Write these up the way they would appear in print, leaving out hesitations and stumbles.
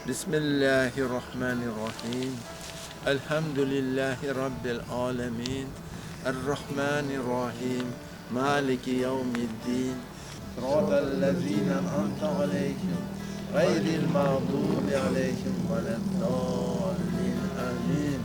Bismillâhirrahmanirrahim. Elhamdülillâhi Rabbil âlemin. Errahmanirrahim. Maliki yevmiddin. Sıratallezîne an'amte aleyhim, gayril mağdûbi aleyhim veleddâllin. Âmin.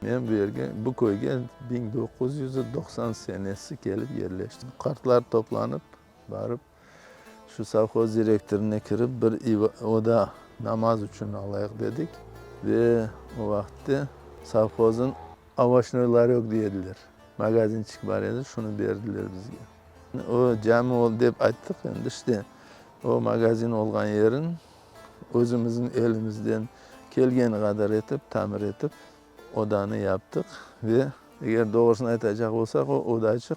Men bu yerge, bu köyge 1990 senesi kelip yerleştim. Qartlar toplanıp, barıp, şu sovhoz direktorına kirip, bir oda namaz içün alayıq dedik. Ve o vaqıtte sovhozın ovoşnoy larök dey ediler, magazinçik bar edi, şunı berdiler bizge. O cami oldı dep ayttıq, endi işte o magazin olğan yerin özümizniñ elimizden kelgeni qadar etip, tamir etip, odanı yaptıq. Ve eger doğrusını aytacaq olsaq, o odaçıq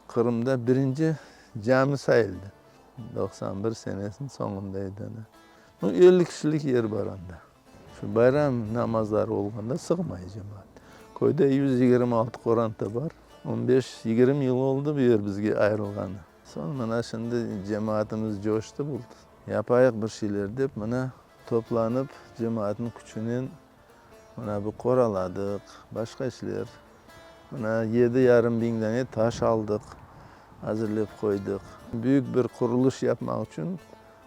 Qırımda birinci cami sayıldı. 91 senesiniñ soñunda edi. Nu, 50 kişilik yer bar anda. Şu bayram namazları olğanda sığmay cemaat. Köyde 126 qoranta bar. On beş, yigirmi yıl oldı bu yer bizge ayırılğanı. Soñ mına şimdi cemaatımız coştı, bu yapayıq bir şeyler dep, mına toplanıp cemaatnıñ küçünen mına bu qoraladıq, başqa işler. Mına yedi yarım biñ dane taş aldıq, azırlep qoydıq. Büyük bir qurulış yapmaq içün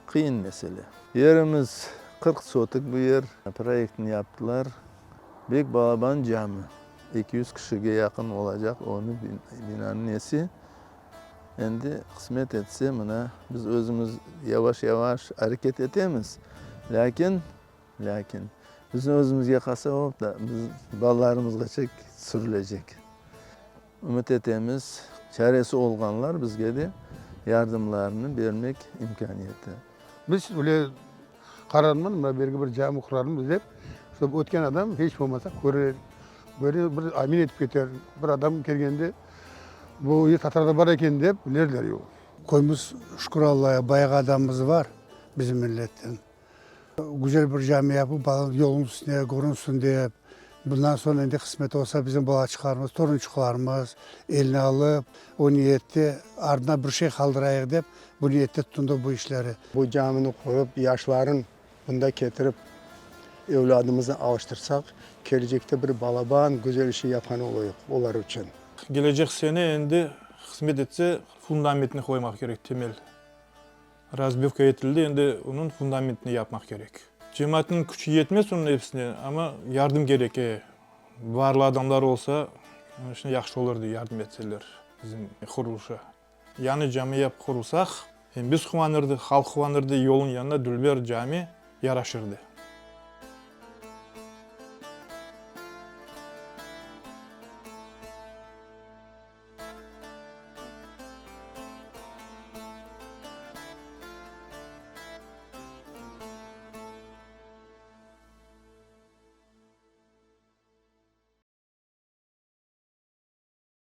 qıyın mesele. Yerimiz 40 sotik bu yer. Proyektini yaptılar. Bek balaban cami, 200 kişige yaqın olacaq onı binanıñ nesi. Endi qısmet etse, mına biz özümiz yavaş-yavaş areket etemiz. Lâkin, lâkin, bizim özümizge qalsa, o da biz balalarımızğaça sürülecek. Ümüt etemiz, çaresi olğanlar bizge de yardımlarını bermek imkâniyeti. Biz öyle qararman, mına bu yerge bir cami qurarmız dep, ştob ötken adam hiç bolmasa körer, böyle bir amin etip keter, bir adam kelgende bu yer tatarda bar eken dep bilerler. Köyümiz, şükür Allaya, bayağı adamımız bar bizim milletten. Güzel bir cami yapıp, bala yolunıñ üstünde körünsün dep. Bundan soñ endi qısmet olsa bizim balaçıqlarımız, torunçıqlarımız eline alıp, o niyette ardına bir şey qaldırayıq dep, bu niyette tutundıq bu işleri. Bu camini qurıp, yaşların mında ketirip, evlâdımıznı alıştırsaq, kelecekte bir balaban güzel işi yapqan olayıq olar içün. Kelecek sene endi qısmet etse fundamentni qoymaq kerek, temel. Razbivka etildi, endi onıñ fundamentini yapmaq kerek. Cemaatnıñ küçü yetmez onıñ episine, amma yardım kerek, e. Barlı adamlar olsa, şimdi yahşı olurdı, yardım etseler bizim qurulışa. Yañı cami yapıp qurulsaq, em biz quvanırdıq, halq quvanırdı, yolnıñ yanında dülber cami yaraşırdı.